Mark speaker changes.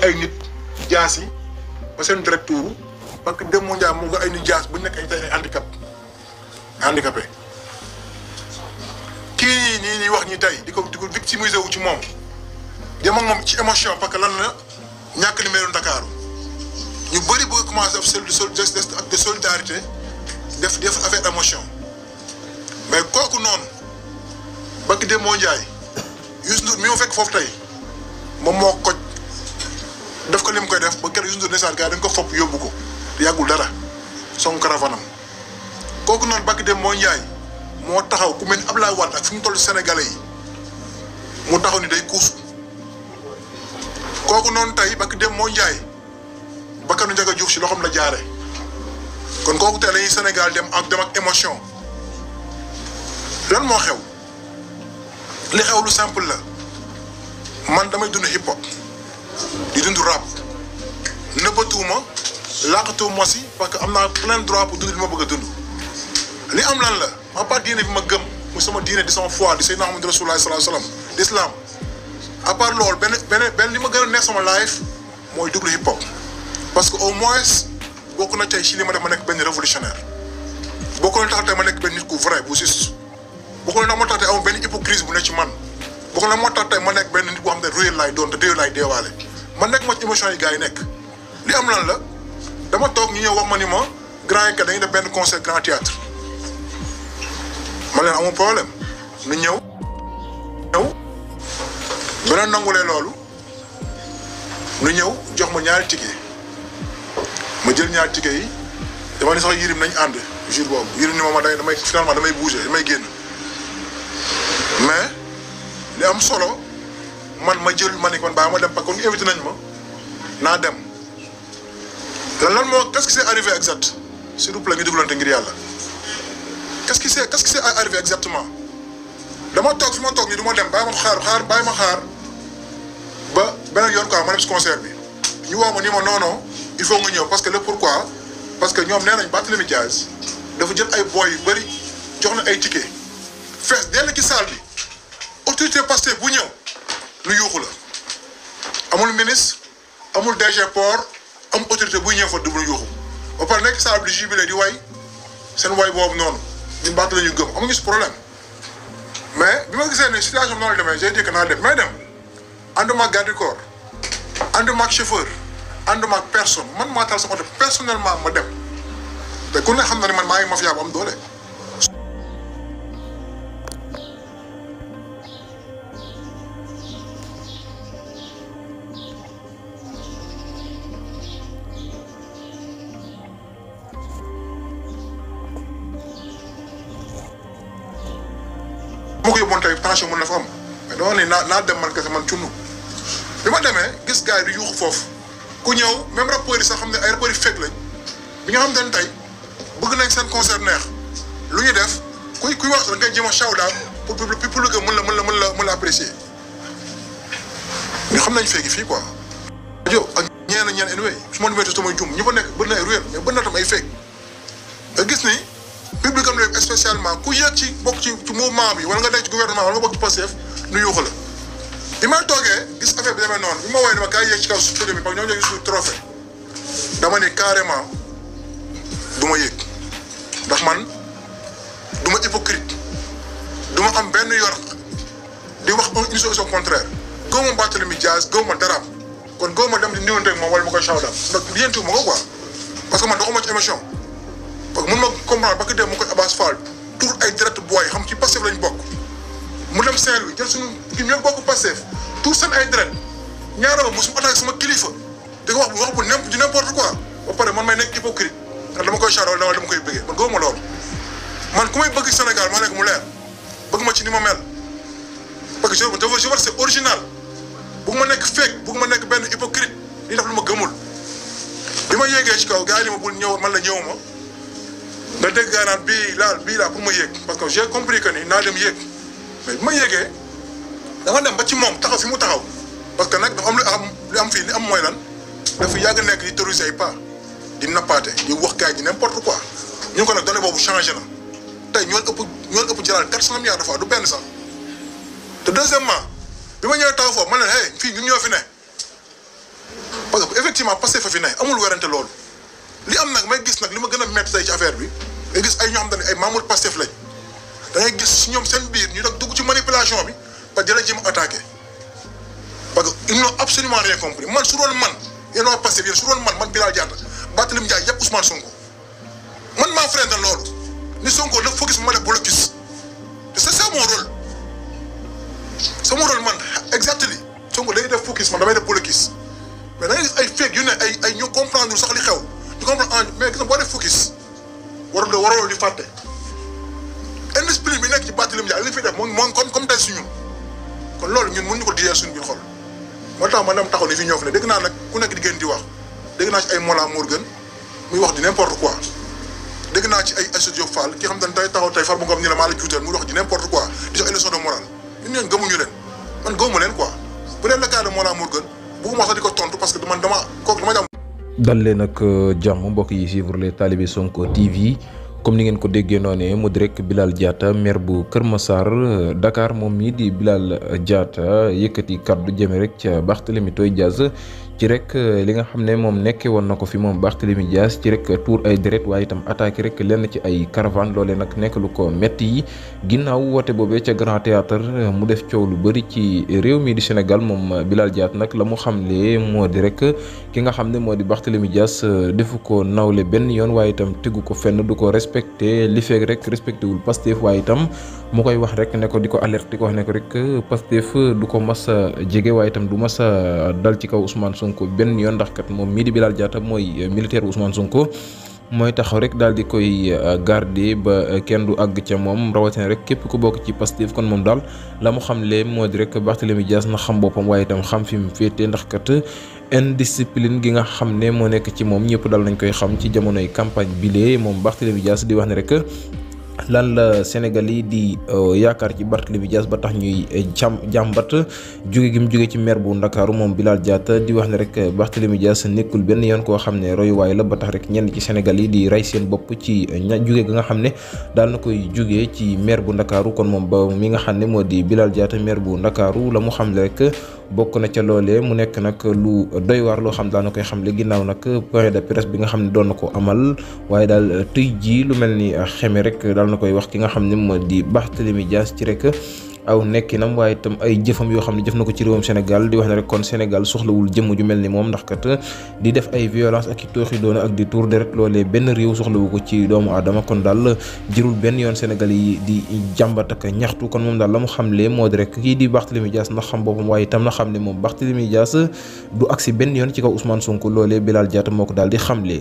Speaker 1: ay nit jaas yi ba seen direct tuuru parce que dem mondial moo nga ay nit jaas bu nekk ay handicapé kii nii wax ñi tey di ko victimiser wu ci moom dem ak moom ci émotion parce que lan la ñàkk numéro Dakar ñu bëri bëgg commencé def acte de solidarité def affaire émotion mais kooku noonu bakki dem mondial Youssou Ndour mi ma fekk foofu tey moom moo koj def ko li mu koy def ba keroog Youssou Ndour ndeysaan gars dañ ko fopp yóbbu ko yàggul dara son caravanam kooku noonu bakki dem mondial moo taxaw ku mel ni Abdoulaye Wade ak fi mu toll Sénégalais yi mu taxaw ni day kuusu kooku noonu tey bakki dem mondial bakkanu Ndiaga Diouf si loxoom la jaare kon kooku tey lañuy Sénégal dem ak émotion lan moo xew li xew lu simple la man damay dund hip hop di dund rap nëbbatuuma laqatuuma si parce que am naa plein droit pour dund li ma bëgg a dund li am lan la à part diine bi ma gëm muy sama diine di sama foi di Seydina Muhammad Rasulullah sallallahu alayhi wa sallam l'islam à part loolu benn li ma gën a neex sama life mooy déglu hip hop parce que au moins bokk na tey si li ma def ma nekk benn révolutionnaire bokk na tax tey ma nekk benn nit ku vrai bu juste bokk na moo tax tey amul benn hypocrisie bu ne ci man bokk na moo tax tey ma nekk benn nit boo xam ne réel laay doon te réel laay deewaale man nekk ma ci émotion yi gars yi nekk li am lan la dama toog ñu ñëw wax ma ni ma grand yi kat dañuy def benn concert grand théâtre ma leen amul problème nu ñëw beneen nangulee loolu nu ñëw jox ma ñaari ticket ma jël ñaari ticket yi dama ni sax Yirim nañ ànd jour boobu Yirim ni ma damay finalement damay bouger damay génn mais li am solo man ma jël ma ni kon baa ma dem parce que kon invité nañ ma naa dem lan moo qu'est-ce qui s'est arrivé exact s'il vous plaît ñu déglante ngir yàlla qu'est-ce qui s'est arrivé exactement dama toog fi ma toog nii du ma dem bàyyi ma xaar ba beneen yoon quoi ma dem si concert bi ñu woo ma ni ma non il faut nga ñëw parce que le pourquoi parce que ñoom nee nañ Barthélémy Dias dafa jël ay boy yu bëri jox na ay ticket fees dell ci salle bi autorité Pastef bu ñëw lu yuuxu la amul ministre amul DG port am autorité buy ñëw fa dublu yuuxu ba pare nekk salle bi jubilé di way seen way boobu noonu ñun baat la ñu gëm amuñu si problème mais bi ma gisee ne situation bi noonu la demee j'ai dit que naa dem may dem ànduma ak garde corps ànduma ak chauffeur ànduma ak personne man maa taal sama oto personnellement ma dem te ku ne xam na ne man maa ngi mafia bu am doole. bu ko yóbboon tey tension mën na fa am mais dama ne naa dem man kese man cunnu bi ma demee gis gars yi di yuuxu foofu ku ñëw même rappeurs yi sax xam ne ay rappeurs yi fekk lañ bi nga xam ne tey bëgg nañ seen concert neex lu ñu def kuy wax da ngay jéem a shout out pour que mën la apprécier ñu xam nañ fekki fii quoi. rajo ak ñeen anyway su ma numéro samay jum ñi fa nekk bëri na ay ruelle mais bëri na tam ay fekk nga gis ni public am léegi spécialement ku yéeg ci bokk ci mouvement bi wala nga nekk ci gouvernement wala nga bokk ci Pastef nu yuuxu la. bi may toogee gis affaire bi demee noonu bi ma woowee dama kaay yéeg ci kaw studio bi parce que ñoo ngi suñu trophée dama ne carrément du ma yéeg ndax man du ma hypocrite du ma am benn yor di wax une chose au contraire góob ma Barthélémy Dias góob ma dara kon góob ma dem di niwanteeg moom wala ma koy shout out ndax yéentu ma ko quoi parce que man doxuma ci émission parce que mun ma comprendre ba que dem ma koy Abass Fall tur ay direct boy xam ci Pastef lañ bokk mu dem Saint-Louis jël suñu kii ñoo bokk Pastef tout seen ay direct ñaareel mosuma attaqué sama kilifa di ko wax bu n'importe quoi ba pare man may nekk hypocrite ndax dama koy charol dama koy bëggee man góob ma loolu man ku may bëgg Sénégal maa nekk mu leer bëgg ma ci ni ma mel parce que je veux c'est original bëgg ma nekk fake bëgg ma nekk benn hypocrite li def lu ma gëmul bi ma yéegee ci kaw gars yi ni ma bul ñëw man la ñëw ma nga dégg gaa naan bii laa pour ma yéeg parce que j'ai compris que ni naa dem yéeg mais bi ma yéegee dama dem ba ci moom taxaw fi mu taxaw parce que nag dafa am li am fii li am mooy lan dafa yàgg nekk di terroriser ay pas di nappaate di wax gars yi n'importe quoi ñu ko nag données boobu changé na tey ñoo ëpp jëlaat 400 milliards de fois du benn sax te deuxièmement bi ma ñëwee taxaw foofu ma ne hey fii ñun ñoo fi ne parce que effectivement Pastef fa fi ne amul werante loolu li am nag may gis nag li ma gën a métti tey ci affaire bi nga gis ay ñoo xam ne ay membres Pastef lañ da ngay gis ñoom seen biir ñu nag dugg ci manipulation bi ba jëlee ji ma attaqué parce que ils n'ont absolument rien compris man su doon man yéen waa Pastef yéen su doon man Bilal Diatta Barthélémy Dias yëpp Ousmane Sonko man maa freinté loolu ni Sonko la focus ma def blocus te c'est ça mon rôle sama rôle man exactement Sonko day def focus man damay def blocus mais da ngay gis ay fake yu ne ay ñu comprendre sax li xew ñu comprendre mais gis nga boo def focus waroo di fàtte indiscipline bi nekk ci Barthélémy Dias li fi def moom comme tey suñu kon loolu ñun mënuñu ko diyee suñu biir xol moo tax man dama taxaw ni fi ñëw fi ne dégg naa nag ku nekk di gën di wax dégg naa ci ay Mollah Morgun muy wax di n'importe quoi dégg naa ci ay Aïssatou Diop Fall ki xam ne tey taxaw tey Farba Ngom ni la maa la juutal muy wax di n'importe quoi di jox ay leçon de morale ñun gëmuñu leen man gëmuma leen quoi bu dee le cas de Mollah Morgun bëgguma sax di ko tontu parce que man dama jàmm.
Speaker 2: dal leen ak jàmm mbokk yi suivre les talibé Sonko TV comme ni ngeen ko déggee noonu mu di rek Bilal Diatta maire bu Kër Massar Dakar moom mii di Bilal Diatta yëkkati kaddu jëme rek ca Barthélémy Dias ci rek li nga xam ne moom nekkee woon na ko fi moom Barthélémy Dias ci rek tour ay deret waaye itam attaqué rek lenn ci ay caravane loolee nag nekk lu ko metti yi ginnaaw woote boobee ca Grand Théâtre mu def coow lu bëri ci réew mi di Sénégal moom Bilal Diatta nag la mu xamle moo di rek ki nga xam ne moo di Barthélémy Dias defu ko nawle benn yoon waaye itam tegu ko fenn du ko respecté li feeg rek respecté wul Pastef waaye itam mu koy wax rek ne ko di ko alerte di ko wax ne ko rek Pastef du ko mas a jege waaye itam du mas a dal ci kaw Ousmane Sonko benn yoon ndax kat moom mii di Bilal Diatta mooy militaire Ousmane Sonko mooy taxaw rek daal di koy garder ba kenn du àgg ca moom rawatina rek képp ku bokk ci Pastef kon moom daal la mu xamle moo di rek Barthélémy Dias na xam boppam waaye itam xam fi mu féete ndax kat indiscipline gi nga xam ne moo nekk ci moom ñëpp daal nañ koy xam ci jamonoy campagne bile moom Barthélémy Dias di wax ne rek lan la Sénégal yi di yaakaar ci Barthélémy Dias ba tax ñuy jàmbat jóge gi mu jóge ci maire bu Ndakaaru moom Bilal Diatta di wax ne rek Barthélémy Dias nekkul benn yoon koo xam ne royuwaay la ba tax rek ñenn ci Sénégal yi di rey seen bopp ci jóge ga nga xam ne daal na koy jóge ci maire bu Ndakaaru kon moom ba mi nga xam ne moo di Bilal Diatta maire bu Ndakaaru la mu xam ne rek bokk na ca loolee mu nekk nag lu doy waar loo xam daal na koy xamle ginnaaw nag point de presse bi nga xam ne doon na ko amal waaye daal tey jii lu mel ni xeme rek daal na koy wax ki nga xam ne moo di Barthélémy Dias ci rek aw nekkinam waaye itam ay jëfam yoo xam ne jëf na ko ci réewum Sénégal di wax ne rek kon Sénégal soxlawul jëmm ju mel ni moom ndax kat di def ay violence ak i tooxi doona ak di tour deret loolee benn réew soxlawu ko ci doomu aadama kon daal jërul benn yoon Sénégal yi di jàmbat ak ñaxtu kon moom daal la mu xamle moo di rek kii di Barthélémy Dias na xam boppam waaye itam na xam ne moom Barthélémy Dias du agsi benn yoon ci kaw Ousmane Sonko loolee Bilal Diatta moo ko daal di xamle.